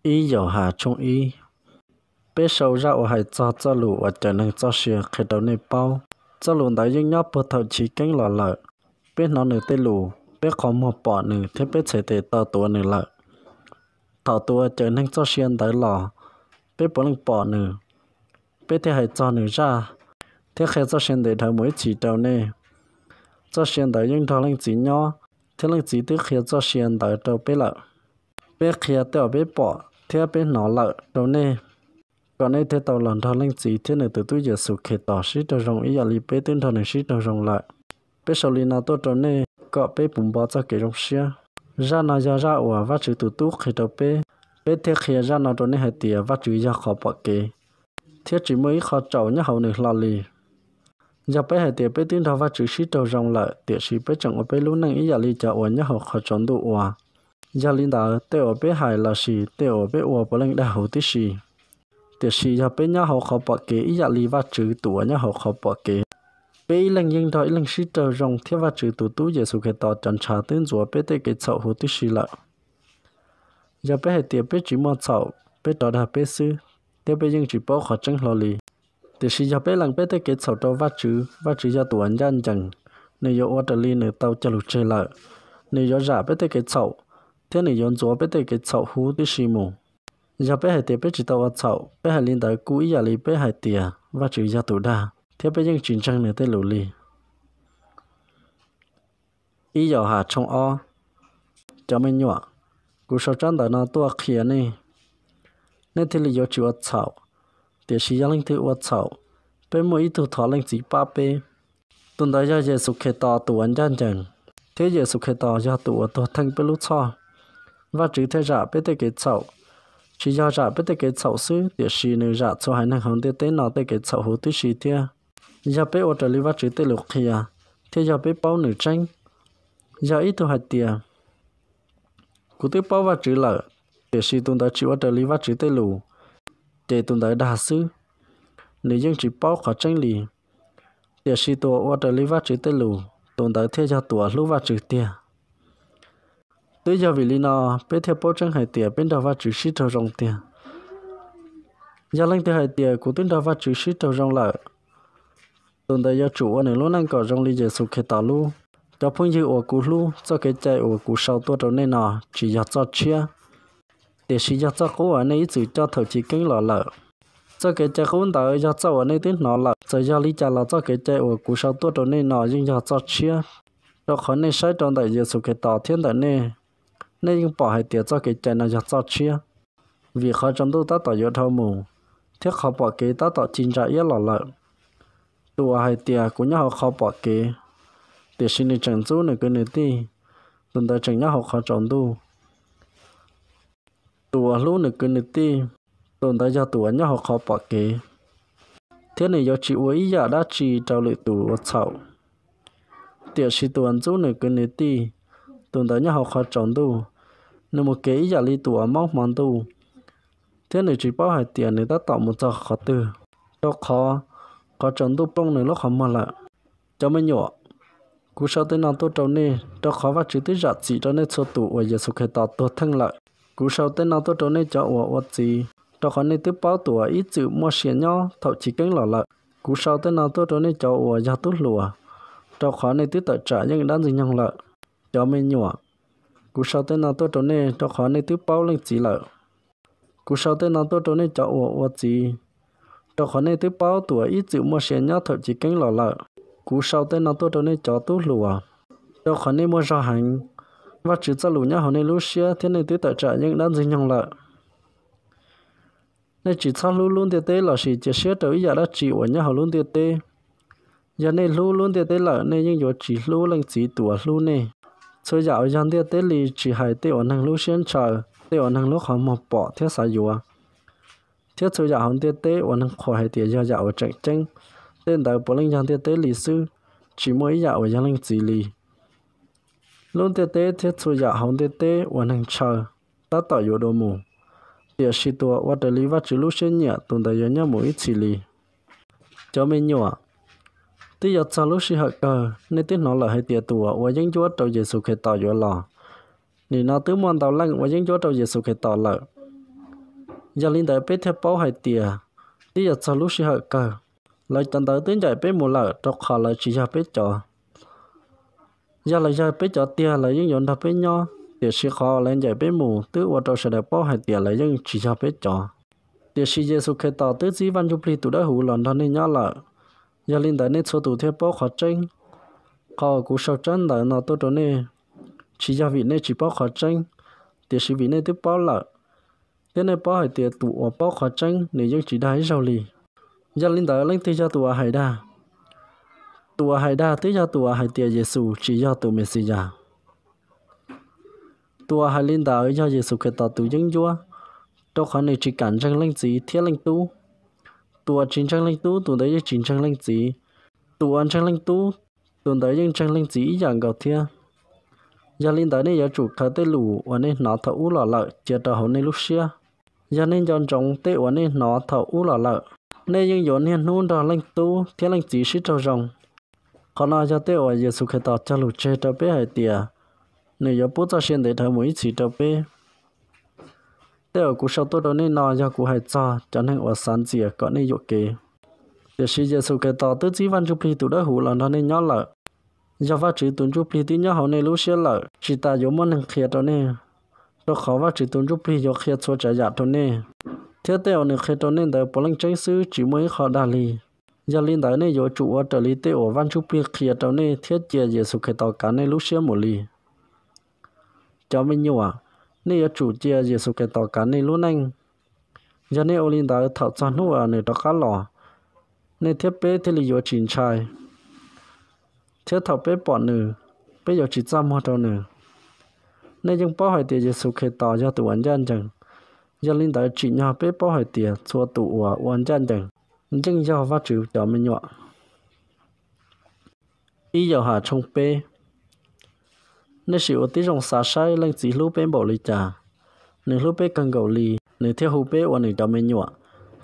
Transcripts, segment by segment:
Ib Yauhas tshooj ib. Peb sau zaj uas hais txog txoj lus uas cawm neeg txoj sia qhia rau nej paub. Txoj lus ntawd yeej nyob puag thaum chiv keeb los lawm. Peb hnov nws tej lus, peb qhov muag pom nws thiab peb txhais tes taw tuav nws lawm. Thaum tus uas cawm neeg txoj sia ntawd los, peb puav leej pom nws, peb thiaj hais txog nws zaj thiab qhia txoj sia ntev dhawv mus ib txhis rau nej. Txoj sia ntawd yeej nrog Leej Txiv nyob, thiab Leej Txiv twb qhia txoj sia ntawd rau peb lawm. Peb qhia tej uas peb pom thiab peb hnov lawm rau nej, kom nej thiaj tau los nrog Leej Txiv thiab nws tus tub Yexus Khetos sib raug zoo ib yam li peb twb nrog nws sib raug zoo lawm. Peb sau li no tuaj rau nej kom peb puv npo txoj kev zoo siab. Zaj no yog zaj uas Vajtswv tus tub qhia rau peb. Peb thiaj qhia zaj no rau nej hais tias Vajtswv yog qhov pom kev, thiab tsis muaj ib qho tsaus nyob hauv nws hlo li. Yog peb hais tias peb twb nrog Vajtswv sib raug zoo lawm, tiam sis peb tseem ua peb lub neej ib yam li cov uas nyob hauv qhov tsaus ntuj ua, yog li ntawd tej uas peb hais lossis tej uas peb ua puav leej dag huv tib si. Tiam sis yog peb nyob hauv qhov pom kev ib yam li Vajtswv tus uas nyob hauv qhov pom kev, peb ib leeg yeej nrog ib leeg sib raug zoo thiab Vajtswv tus tub Yexus Khetos cov ntshav twb ntxuav peb tej kev txhaum huv tib si lawm. Yog peb hais tias peb tsis muaj txhaum, peb rov dag peb xwb, thiab peb yeej tsis paub qhov tseeb hlo li. Tiam sis yog peb lees peb tej kev txhaum rau Vajtswv, Vajtswv yog tus uas ncaj ncees, nws yuav ua raws li nws tau cog lus tseg lawm. Nws yuav zam peb tej kev txhaum, thiab nws yuav ntxuav peb tej kev txhaum huv tib si mus. Yog peb hais tias peb tsis tau ua txhaum, peb hais li ntawd kuj ib yam li peb hais tias Vajtswv yog tus dag, thiab peb yeej tsis ntseeg nws tej lus li. Ib Yauhas tshooj ob. Cov me nyuam, kuv sau tsab ntawv no tuaj qhia nej, nej thiaj li yuav tsis ua txhaum. Tiam sis yog leej twg ua txhaum, peb muaj ib tug thov Leej Txiv pab peb. Tus ntawd yog Yexus Khetos tus uas ncaj ncees, thiab Yexus Khetos yog tus uas tuag theej peb lub txhoj. Vajtswv thiaj zam peb tej kev txhaum. Tsis yog zam peb tej kev txhaum xwb, tiam sis nws zam txhua haiv neeg hauv ntiaj teb no tej kev txhaum huv tib si thiab. Yog peb ua raws li Vajtswv tej lus qhia, thiab yog peb paub nws tseeb, yog ib tug hais tias, kuv twb paub Vajtswv lawm, tiam sis tus ntawd tsis ua raws li Vajtswv tej lus, ces tus ntawd dag xwb, nws yeej tsis paub qhov tseeb li. Tiam sis tus uas ua raws li Vajtswv tej lus, tus ntawd thiaj yog tus uas hlub Vajtswv tiag. Twb yog vim li no, peb thiaj paub tseeb hais tias peb nrog Vajtswv sib raug zoo tiag. Yog leej twg hais tias kuv twb nrog Vajtswv sib raug zoo lawm, tus ntawd yuav tsum ua nws lub neej kom zoo li Yexus Khetos lub. Cov phooj ywg uas kuv hlub, txoj kev cai uas kuv sau tuaj rau nej no tsis yog txoj tshiab, tiam sis yog txoj qub uas nej ib txwm coj thaum chiv keeb los lawm. Txoj kev cai qub ntawd yog txoj uas nej twb hnov lawm. Txawm yog li cas los txoj kev cai uas kuv sau tuaj rau nej no yeej yog txoj tshiab, rau qhov nej saib rau ntawm Yexus Khetos thiab ntawm nej, nej yeej pom hais tias txoj kev cai no yog txoj tshiab. Vim qhov tsaus ntuj tab tom yuav dhau mus, thiab qhov pom kev tab tom ci ntsa iab los lawm. Tus uas hais tias kuv nyob hauv qhov pom kev, tiam sis nws tseem ntxub nws kwv nws tij, tus ntawd tseem nyob hauv qhov tsaus ntuj. Tus uas hlub nws kwv nws tij, tus ntawd yog tus uas nyob hauv qhov pom kev, thiab nws yuav tsis ua ib yam dab tsi rau lwm tus ua txhaum. Tiam sis tus uas ntxub nws kwv nws tij, tus ntawd nyob hauv qhov tsaus ntuj, nws mus kev ib yam li tus uas mob hmo ntuj, thiab nws tsis paub hais tias nws tab tom mus txog qhov twg, rau qhov qhov tsaus ntuj plooj nws lub qhov muag lawm. Cov me nyuam, kuv sau tej no tuaj rau nej, rau qhov Vajtswv twb zam txim rau nej txhua tus uas Yexus Khetos tuag theej lawm. Kuv sau tej no tuaj rau nej cov uas ua txiv, rau qhov nej twb paub tus uas ib txwm muaj sia nyob thaum chiv keeb los lawm. Kuv sau tej no tuaj rau nej cov uas yog tub hluas, rau qhov nej twb tawm tsam yeej dab Ntxwg Nyoog lawm. Cov me nyuam, kuv sau tej no tuaj rau nej, rau qhov nej twb paub Leej Txiv lawm. Kuv sau tej no tuaj rau nej cov uas ua txiv, rau qhov nej twb paub tus uas ib txwm muaj sia nyob thaum chiv keeb los lawm. Kuv sau tej no tuaj rau nej cov tub hluas, rau qhov nej muaj zog heev, Vajtswv txoj lus nyob hauv nej lub siab thiab nej twb tawm tsam yeej dab Ntxwg Nyoog lawm. Nej tsis txhob hlub lub ntiaj teb lossis cia siab rau ib yam dab tsi uas nyob hauv lub ntiaj teb. Yog nej hlub lub ntiaj teb lawm, nej yeej yuav tsis hlub Leej Txiv tus uas hlub nej. Txhua yam uas yog ntiaj teb li, tsis hais tej uas neeg lub siab ntshaw, tej uas neeg lub qhov muag pom thiab xav yuav, thiab txhua yam hauv ntiaj teb uas neeg qhuas hais tias yog yam uas tseem ceeb, tej ntawd puav leej yog ntiaj teb li xwb, tsis muaj ib yam uas yog Leej Txiv li. Lub ntiaj teb thiab txhua yam hauv ntiaj teb uas neeg ntshaw tab tom yuav dua mus, tiam sis tus uas ua raws li Vajtswv lub siab nyiam, tus ntawd yuav nyob mus ib txhis li. Cov me nyuam, twb yuav txog lub sij hawm kawg, nej twb hnov lawm hais tias tus uas ua yeeb ncuab rau Yexus Khetos yuav los. Nim no twb muaj ntau leej ua yeeb ncuab rau Yexus Khetos lawm. Yog li ntawd peb thiaj paub hais tias twb yog txog lub sij hawm kawg. Lawv cov ntawd twb ncaim peb mus lawm, rau qhov lawv tsis yog peb cov. Yog lawv yog peb cov tiag, lawv yeej yuav nrog peb nyob, tiam sis qhov lawv ncaim peb mus twb ua rau sawv daws paub hais tias lawv yeej tsis yog peb cov. Tiam sis Yexus Khetos twb txib Vaj Ntsujplig tus Dawbhuv los nrog nej nyob lawm. Yog li ntawd nej txhua tus thiaj paub qhov tseeb. Qhov kuv sau tsab ntawv no tuaj rau nej, tsis yog vim nej tsis paub qhov tseeb, tiam sis vim nej twb paub lawm, thiab nej paub hais tias tus uas paub qhov tseeb nws yeej tsis dag ib zaug li. Yog li ntawd leej twg yog tus uas hais dag? Tus uas hais dag twb yog tus uas hais tias Yexus tsis yog tus Mexiyas. Tus uas hais li ntawd yog Yexus Khetos tus yeeb ncuab, rau qhov nws tsis kam ntseeg Leej Txiv thiab Leej Tub. Tus uas tsis ntseeg Leej Tub, tus ntawd yeej tsis ntseeg Leej Txiv. Tus uas ntseeg Leej Tub, tus ntawd yeej ntseeg Leej Txiv ib yam nkaus thiab. Yog li ntawd nej yuav tsum khaws tej lus uas nej hnov thaum ub los lawm cia rau hauv nej lub siab. Yog nej nco ntsoov tej uas nej hnov thaum ub los lawm, nej yeej yuav niaj hnub nrog Leej Tub thiab Leej Txiv sib raug zoo. Qhov no yog tej uas Yexus Khetos cog lus tseg rau peb hais tias nws yuav pub txoj sia ntev dhawv mus ib txhis rau peb. Tej uas kuv sau tuaj rau nej no yog kuv hais txog cov neeg uas xav ntxias kom nej yuam kev. Tiam sis Yexus Khetos twb txib Vaj Ntsujplig tus Dawbhuv los nrog nej nyob lawm. Yog Vajtswv tus Ntsujplig twb nyob hauv nej lub siab lawm, tsis tas yuav muaj neeg qhia rau nej, rau qhov Vajtswv tus Ntsujplig yuav qhia txhua tsav yam rau nej, thiab tej uas nws qhia rau nej ntawd puav leej tseeb xwb, tsis muaj ib qho dag li. Yog li ntawd nej yuav tsum ua raws li tej uas Vaj Ntsujplig qhia rau nej thiab cia Yexus Khetos kav nej lub siab mus li. Cov me nyuam, nej yuav tsum cia Yexus Khetos kav nej lub neej. Yog nej ua li ntawd, thaum txog hnub uas nws rov qab los, nej thiab peb thiaj li yuav tsis ntshai, thiab thaum peb pom nws, peb yuav tsis txaj muag rau nws. Nej yeej paub hais tias Yexus Khetos yog tus uas ncaj ncees, yog li ntawd tsim nyog peb paub hais tias txhua tus uas ua ncaj ncees yeej yog Vajtswv cov me nyuam. Ib Yauhas tshooj peb. Nej sim ua tib zoo xav saib Leej Txiv hlub peb npaum li cas. Nws hlub peb kawg nkaus li, nws thiaj hu peb ua nws cov me nyuam,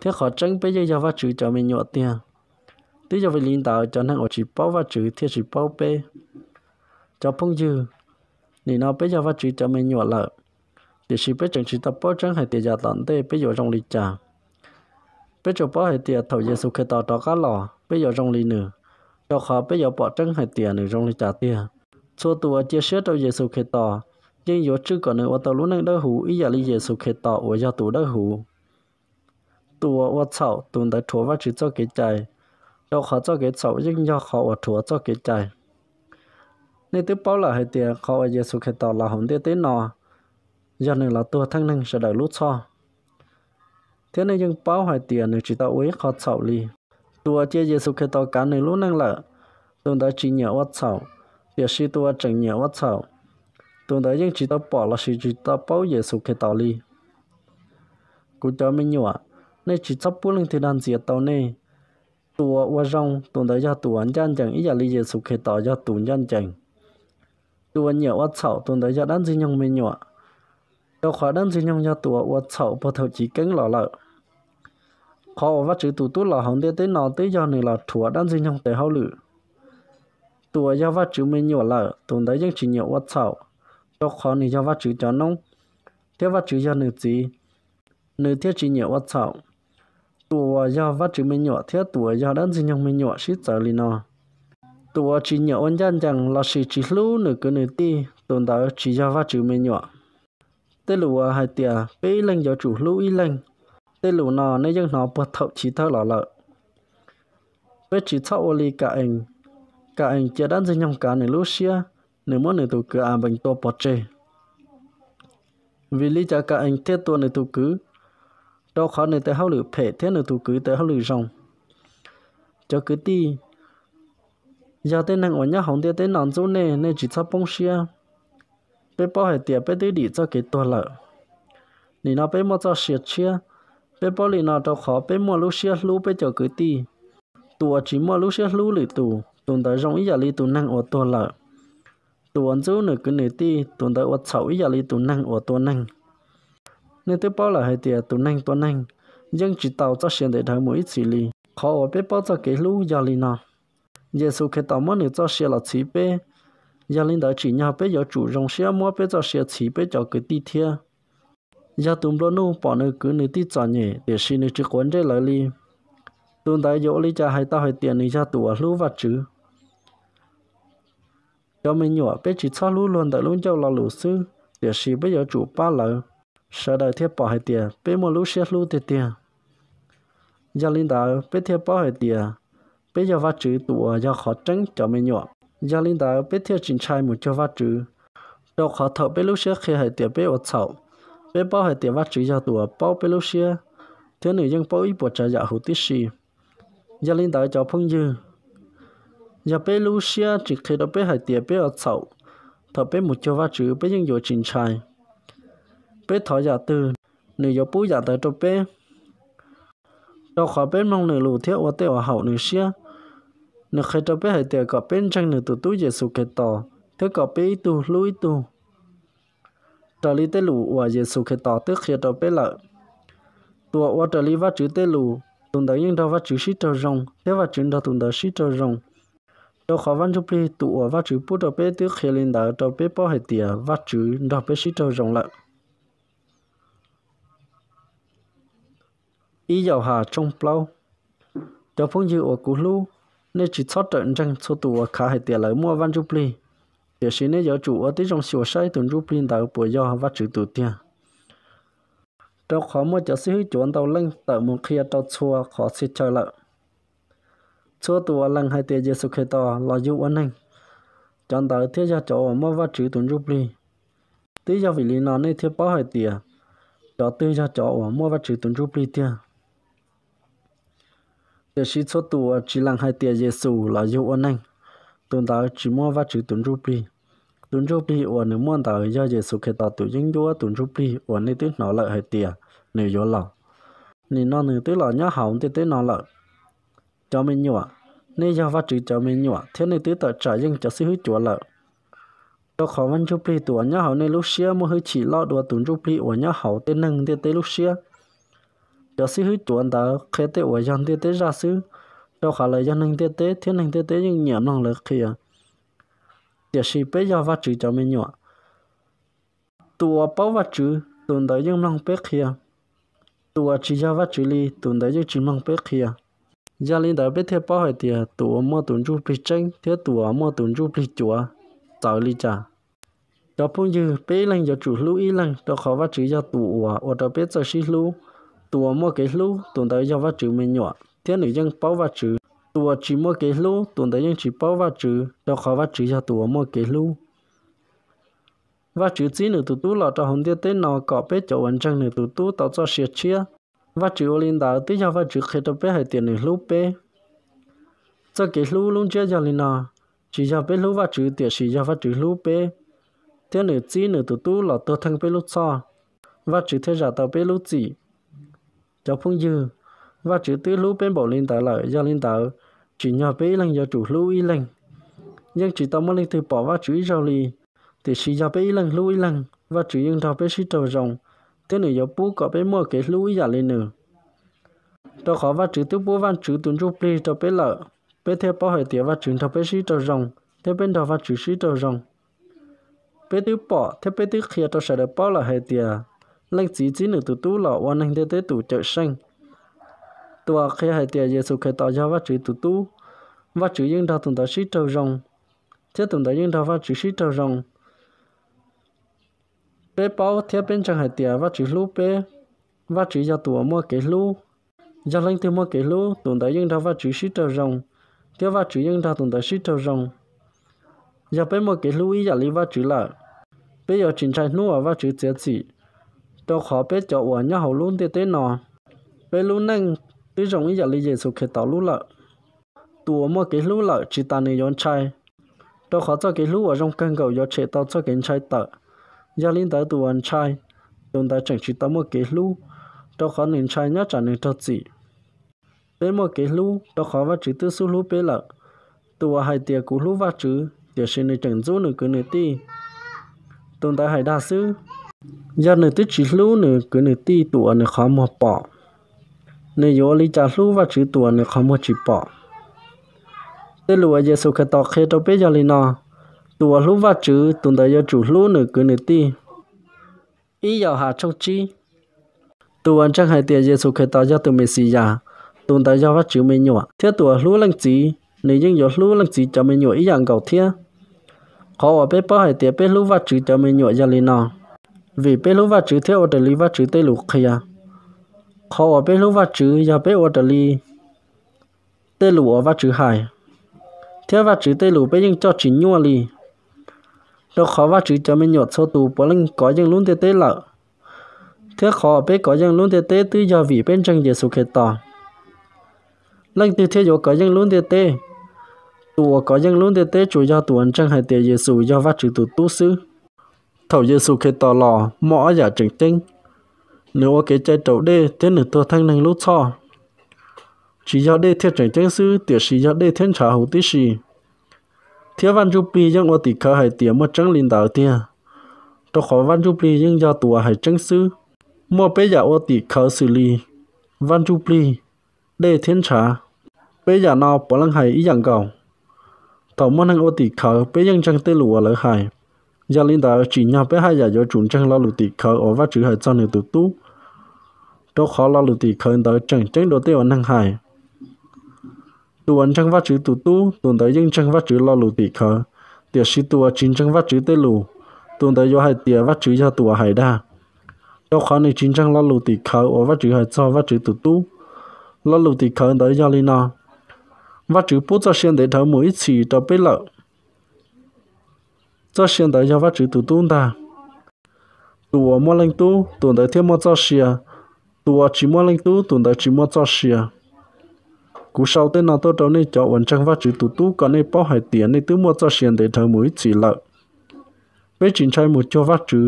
thiab qhov tseeb peb yeej yog Vajtswv cov me nyuam tiag. Twb yog vim li ntawd cov neeg uas tsis paub Vajtswv thiaj tsis paub peb. Cov phooj ywg, nim no peb yog Vajtswv cov me nyuam lawm, tiam sis peb tseem tsis tau paub tseeb hais tias yav tom ntej peb yuav zoo li cas. Peb tsuas paub hais tias thaum Yexus Khetos rov qab los peb yuav zoo li nws, rau qhov peb yuav pom tseeb hais tias nws zoo li cas tiag. Txhua tus uas cia siab rau Yexus Khetos yeej yuav tswj kom nws ua tau lub neej dawb huv ib yam li Yexus Khetos uas yog tus dawb huv. Tus uas ua txhaum, tus ntawd rhuav Vajtswv txoj kev cai, rau qhov txoj kev txhaum yeej yog qhov uas rhuav txoj kev cai. Nej twb paub lawm hais tias qhov uas Yexus Khetos los hauv ntiaj teb no yog nws los tuag theej neeg sawv daws lub txhoj, thiab nej yeej paub hais tias nws tsis tau ua ib qho txhaum li. Tus uas cia Yexus Khetos kav nws lub neej lawm, tus ntawd tsis nyiam ua txhaum, tiam sis tus uas tseem nyiam ua txhaum, tus ntawd yeej tsis tau pom lossis tsis tau paub Yexus Khetos li. Kuv cov me nyuam, nej tsis txhob pub leej twg dag ntxias tau nej. Tus uas ua zoo, tus ntawd yog tus uas ncaj ncees ib yam li Yexus Khetos yog tus ncaj ncees. Tus uas nyiam ua txhaum, tus ntawd yog dab Ntxwg Nyoog me nyuam, rau qhov dab Ntxwg Nyoog yog tus uas ua txhaum puag thaum chiv keeb los lawm. Qhov uas Vajtswv tus Tub los hauv ntiaj teb no twb yog nws los rhuav dab Ntxwg Nyoog tes hauj lwm. Tus uas yog Vajtswv me nyuam lawm, tus ntawd yeej tsis nyiam ua txhaum, rau qhov nws yog Vajtswv cov noob, thiab Vajtswv yog nws Txiv, nws thiaj tsis nyiam ua txhaum. Tus uas yog Vajtswv me nyuam thiab tus uas yog dab Ntxwg Nyoog me nyuam sib txawv li no: Tus uas tsis nyiam ua ncaj ncees lossis tsis hlub nws kwv nws tij, tus ntawd tsis yog Vajtswv me nyuam. Tej lus uas hais tias peb ib leeg yuav tsum hlub ib leeg, tej lus no nej yeej hnov puag thaum chiv thawj los lawm. Peb tsis txhob ua li Ka-ees. Ka-ees cia dab Ntxwg Nyoog kav nws lub siab, nws muab nws tus kwv Anpees tua pov tseg. Vim li cas Ka-ees thiaj tua nws tus kwv? Rau qhov nws tes hauj lwm phem thiab nws tus kwv tes hauj lwm zoo. Cov kwv tij, yog tej neeg uas nyob hauv ntiaj teb no ntxub nej, nej tsis txhob poob siab. Peb paub hais tias peb twb dim txoj kev tuag lawm. Nim no peb muaj txoj sia tshiab. Peb paub li no rau qhov peb muaj lub siab hlub peb cov kwv tij. Tus uas tsis muaj lub siab hlub lwm tus, tus ntawd zoo ib yam li tus neeg uas tuag lawm. Tus uas ntxub nws kwv nws tij, tus ntawd ua txhaum ib yam li tus neeg uas tua neeg. Nej twb paub lawm hais tias tus neeg tua neeg yeej tsis tau txoj sia ntev dhawv mus ib txhis li. Qhov uas peb paub txoj kev hlub yog li no: Yexus Khetos muab nws txoj sia los txhiv peb, yog li ntawd tsim nyog peb yuav tsum zoo siab muab peb txoj sia txhiv peb cov kwv tij thiab. Yog tus nplua nuj pom nws kwv nws tij txom nyem tiam sis nws tsis quav ntsej lawv li, tus ntawd yuav ua li cas hais tau hais tias nws yog tus uas hlub Vajtswv? Cov me nyuam, peb tsis txhob hlub luag ntawm lub ncauj lo lus xwb, tiam sis peb yuav tsum pab lawv, sawv daws thiaj pom hais tias peb muaj lub siab hlub tiag tiag. Yog li ntawd peb thiaj paub hais tias peb yog Vajtswv tus uas yog qhov tseeb cov me nyuam. Yog li ntawd peb thiaj tsis ntshai mus cuag Vajtswv, rau qhov thaum peb lub siab qhia hais tias peb ua txhaum, peb paub hais tias Vajtswv yog tus uas paub peb lub siab, thiab nws yeej paub ib puas tsav yam huv tib si. Yog li ntawd cov phooj ywg, yog peb lub siab tsis qhia rau peb hais tias peb ua txhaum, thaum peb mus cuag Vajtswv peb yeej yuav tsis ntshai. Peb thov yam twg, nws yuav pub yam ntawd rau peb, rau qhov peb mloog nws lus thiab ua tej uas haum nws siab. Nws qhia rau peb hais tias kom peb ntseeg nws tus tub Yexus Khetos thiab kom peb ib tug hlub ib tug, raws li tej lus uas Yexus Khetos twb qhia rau peb lawm. Tus uas ua raws li Vajtswv tej lus, tus ntawd yeej nrog Vajtswv sib raug zoo thiab Vajtswv nrog tus ntawd sib raug zoo, rau qhov Vaj Ntsujplig tus uas Vajtswv pub rau peb twb qhia li ntawd rau peb paub hais tias Vajtswv nrog peb sib raug zoo lawm. Ib Yauhas tshooj plaub. Cov phooj ywg uas kuv hlub, nej tsis txhob rawm ntseeg txhua tus uas khav hais tias lawv muaj Vaj Ntsujplig, tiam sis nej yuav tsum ua tib zoo xyuas saib tus Ntsuj Plig ntawd puas yog Vajtswv tus tiag. Rau qhov muaj cov xib hwb cuav ntau leej tawm mus qhia rau txhua qhov txhia chaw lawm. Txhua tus uas lees hais tias Yexus Khetos los yug ua neeg, cov ntawd thiaj yog cov uas muaj Vajtswv tus Ntsuj Plig. Twb yog vim li no nej thiaj paub hais tias cov twg yog cov uas muaj Vajtswv tus Ntsuj Plig tiag. Tiam sis txhua tus uas tsis lees hais tias Yexus los yug ua neeg, tus ntawd tsis muaj Vajtswv tus Ntsuj Plig. Tus Ntsuj Plig uas nws muaj ntawd yog Yexus Khetos tus yeeb ncuab tus Ntsuj Plig uas nej twb hnov lawm hais tias nws yuav los. Nim no nws twb los nyob hauv ntiaj teb no lawm. Cov me nyuam, nej yog Vajtswv cov me nyuam thiab nej twb tawm tsam yeej cov xib hwb cuav lawm. Rau qhov Vaj Ntsujplig tus uas nyob hauv nej lub siab muaj hwj chim loj dua tus ntsuj plig uas nyob hauv tej neeg ntiaj teb lub siab. Cov xib hwb cuav ntawd qhia tej uas yog ntiaj teb zaj xwb, rau qhov lawv yog neeg ntiaj teb thiab neeg ntiaj teb yeej nyiam mloog lawv qhia. Tiam sis peb yog Vajtswv cov me nyuam. Tus uas paub Vajtswv, tus ntawd yeej mloog peb qhia. Tus uas tsis yog Vajtswv li, tus ntawd yeej tsis mloog peb qhia. Yog li ntawd peb thiaj paub hais tias tus uas muaj tus ntsuj plig tseeb thiab tus uas muaj tus ntsuj plig cuav txawv li cas. Cov phooj ywg, peb ib leeg yuav tsum hlub ib leeg, rau qhov Vajtswv yog tus uas ua rau peb txawj sib hlub. Tus uas muaj kev hlub, tus ntawd yog Vajtswv me nyuam thiab nws yeej paub Vajtswv. Tus uas tsis muaj kev hlub, tus ntawd yeej tsis paub Vajtswv, rau qhov Vajtswv yog tus uas muaj kev hlub. Vajtswv txib nws tus Tub los rau hauv ntiaj teb no kom peb cov uas ntseeg nws tus Tub tau txoj sia tshiab. Vajtswv ua li ntawd twb yog Vajtswv qhia rau peb hais tias nws hlub peb. Txoj kev hlub lub ntsiab yog li no: tsis yog peb hlub Vajtswv, tiam sis yog Vajtswv hlub peb, thiab nws txib nws tus Tub los tuag theej peb lub txhoj, Vajtswv thiaj zam tau peb lub txim. Cov phooj ywg, Vajtswv twb hlub peb npaum li ntawd lawm, yog li ntawd, tsim nyog peb ib leeg yuav tsum hlub ib leeg. Yeej tsis tau muaj leej twg pom Vajtswv ib zaug li, tiam sis yog peb ib leeg hlub ib leeg, Vajtswv yeej nrog peb sib raug zoo, thiab nws yuav pub kom peb muaj kev hlub ib yam li nws. Rau qhov Vajtswv twb pub Vajtswv tus ntsuj plig rau peb lawm, peb thiaj paub hais tias Vajtswv nrog peb sib raug zoo, thiab peb nrog Vajtswv sib raug zoo. Peb twb pom thiab peb twb qhia rau sawv daws paub lawm hais tias Leej Txiv txib nws tus Tub los ua neeg ntiaj teb tus Cawmseej. Tus uas qhia hais tias Yexus Khetos yog Vajtswv tus Tub, Vajtswv yeej nrog tus ntawd sib raug zoo, thiab tus ntawd yeej nrog Vajtswv sib raug zoo. Peb paub thiab peb ntseeg hais tias Vajtswv hlub peb. Vajtswv yog tus uas muaj kev hlub. Yog leej twg muaj kev hlub, tus ntawd yeej nrog Vajtswv sib raug zoo, thiab Vajtswv yeej nrog tus ntawd sib raug zoo. Yog peb muaj kev hlub ib yam li Vajtswv lawm, peb yuav tsis ntshai hnub uas Vajtswv txiav txim, rau qhov peb cov uas nyob hauv lub ntiaj teb no, peb lub neej twb zoo ib yam li Yexus Khetos lub lawm. Tus uas muaj kev hlub lawm tsis tas nws yuav ntshai, rau qhov txoj kev hlub uas zoo kawg nkaus yuav tshem tau txoj kev ntshai tawm. Yog li ntawd tus uas ntshai, tus ntawd tseem tsis tau muaj kev hlub, rau qhov nws ntshai nyob tsam nws raug txim. Peb muaj kev hlub rau qhov Vajtswv twb xub hlub peb lawm. Tus uas hais tias kuv hlub Vajtswv, tiam sis nws tseem ntxub nws kwv nws tij, tus ntawd hais dag xwb. Yog nws twb tsis hlub nws kwv nws tij tus uas nws qhov muag pom, nws yuav ua li cas hlub Vajtswv tus uas nws qhov muag tsis pom? Tej lus uas Yexus Khetos qhia rau peb yog li no: tus uas hlub Vajtswv, tus ntawd yuav tsum hlub nws kwv nws tij. Ib Yauhas tshooj tsib. Tus uas ntseeg hais tias Yexus Khetos yog tus Mexiyas, tus ntawd yog Vajtswv me nyuam, thiab tus uas hlub leej txiv, nws yeej yuav hlub leej txiv cov me nyuam ib yam nkaus thiab. Qhov uas peb paub hais tias peb hlub Vajtswv cov me nyuam yog li no: vim peb hlub Vajtswv thiab ua raws li Vajtswv tej lus qhia. Qhov uas peb hlub Vajtswv yog peb ua raws li tej lus uas Vajtswv hais, thiab Vajtswv tej lus peb yeej coj tsis nyuaj li. Rau qhov Vajtswv cov me nyuam txhua tus puav leej kov yeej lub ntiaj teb lawm, thiab qhov uas peb kov yeej lub ntiaj teb twb yog vim peb ntseeg Yexus Khetos. Leej twg thiaj yuav kov yeej lub ntiaj teb? Tus uas kov yeej lub ntiaj teb tsuas yog tus uas ntseeg hais tias Yexus yog Vajtswv tus Tub xwb. Thaum Yexus Khetos los muaj ob yam tseem ceeb: nws ua kev cai raus dej thiab nws tuag theej neeg lub txhoj. Tsis yog dej thiaj tseem ceeb xwb, tiam sis yog dej thiab ntshav huv tib si. Thiab Vaj Ntsujplig yeej ua tim khawv hais tias muaj tseeb li ntawd tiag, rau qhov Vaj Ntsujplig yeej yog tus uas hais tseeb xwb. Muaj peb yam ua tim khawv xws li Vaj Ntsujplig, dej thiab ntshav. Peb yam no puav leej hais ib yam nkaus. Thaum muaj neeg ua tim khawv, peb yeej ntseeg tej lus uas lawv hais. Yog li ntawd, tsim nyog peb haj yam yuav tsum ntseeg lo lus tim khawv uas Vajtswv hais txog nws tus Tub, rau qhov lo lus tim khawv ntawd tseem ceeb dua tej uas neeg hais. Tus uas ntseeg Vajtswv tus Tub, tus ntawd yeej ntseeg Vajtswv lo lus tim khawv, tiam sis tus uas tsis ntseeg Vajtswv tej lus, tus ntawd yuav hais tias Vajtswv yog tus uas hais dag, rau qhov nws tsis ntseeg lo lus tim khawv uas Vajtswv hais txog Vajtswv tus Tub. Lo lus tim khawv ntawd yog li no: Vajtswv pub txoj sia ntev dhawv mus ib txhis rau peb lawm. Txoj sia ntawd yog Vajtswv tus Tub ntag. Tus uas muaj Leej Tub, tus ntawd thiaj muaj txoj sia; tus uas tsis muaj Leej Tub, tus ntawd tsis muaj txoj sia. Kuv sau tej no tuaj rau nej cov uas ntseeg Vajtswv tus Tub kom nej paub hais tias nej twb muaj txoj sia ntev dhawv mus ib txhis lawm. Peb tsis ntshai mus cuag Vajtswv,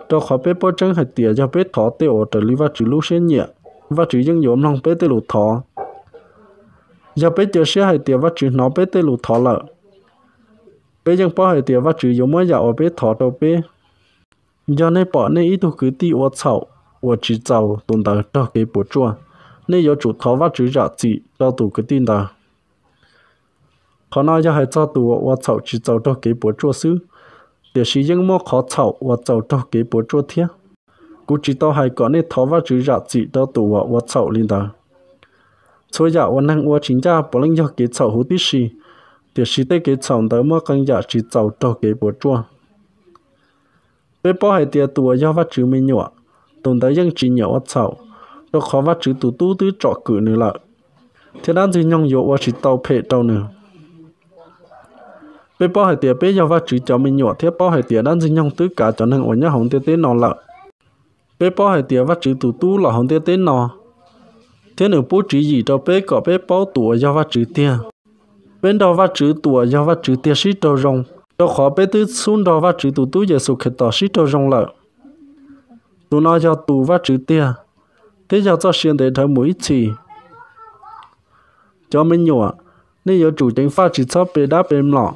rau qhov peb paub tseeb hais tias yog peb thov tej uas raws li Vajtswv lub siab nyiam, Vajtswv yeej yuav mloog peb tej lus thov. Yog peb cia siab hais tias Vajtswv hnov peb tej lus thov lawm, peb yeej paub hais tias Vajtswv yuav muab yam uas peb thov rau peb. Yog nej pom nej ib tug kwv tij ua txhaum uas tsis txaus tus ntawd raug kev puas tsuaj, nej yuav tsum thov Vajtswv zam txim rau tus kwv tij ntawd. Qhov no yog hais txog tus uas ua txhaum tsis txaus raug kev puas tsuaj xwb, tiam sis yeej muaj qhov txhaum uas txaus raug kev puas tsuaj thiab. Kuv tsis tau hais kom nej thov Vajtswv zam txim rau tus uas ua txhaum li ntawd. Txhua yam uas neeg ua tsis ncaj puav leej yog kev txhaum huv tib si, tiam sis tej kev txhaum ntawd muaj qee yam tsis txaus raug kev puas tsuaj. Peb paub hais tias tus uas yog Vajtswv me nyuam, tus ntawd yeej tsis nyiam ua txhaum, rau qhov Vajtswv tus Tub twb tsom kwm nws lawm, thiab dab Ntxwg nyoog yuav ua tsis tau phem rau nws. Peb paub hais tias peb yog Vajtswv cov me nyuam thiab paub hais tias dab Ntxwg nyoog twb kav cov neeg uas nyob hauv ntiaj teb no lawm. Peb paub hais tias Vajtswv tus Tub los hauv ntiaj teb no, thiab nws pub tswv yim rau peb kom peb paub tus uas yog Vajtswv tiag. Peb nrog Vajtswv tus uas yog Vajtswv tiag sib raug zoo, rau qhov peb twb xub nrog Vajtswv tus Tub Yexus Khetos sib raug zoo lawm. Tus no yog tus Vajtswv tiag, thiab yog txoj sia ntev dhawv mus ib txhis. Cov me nyuam, nej yuav tsum ceev faj tsis txhob pe dab pe mlom.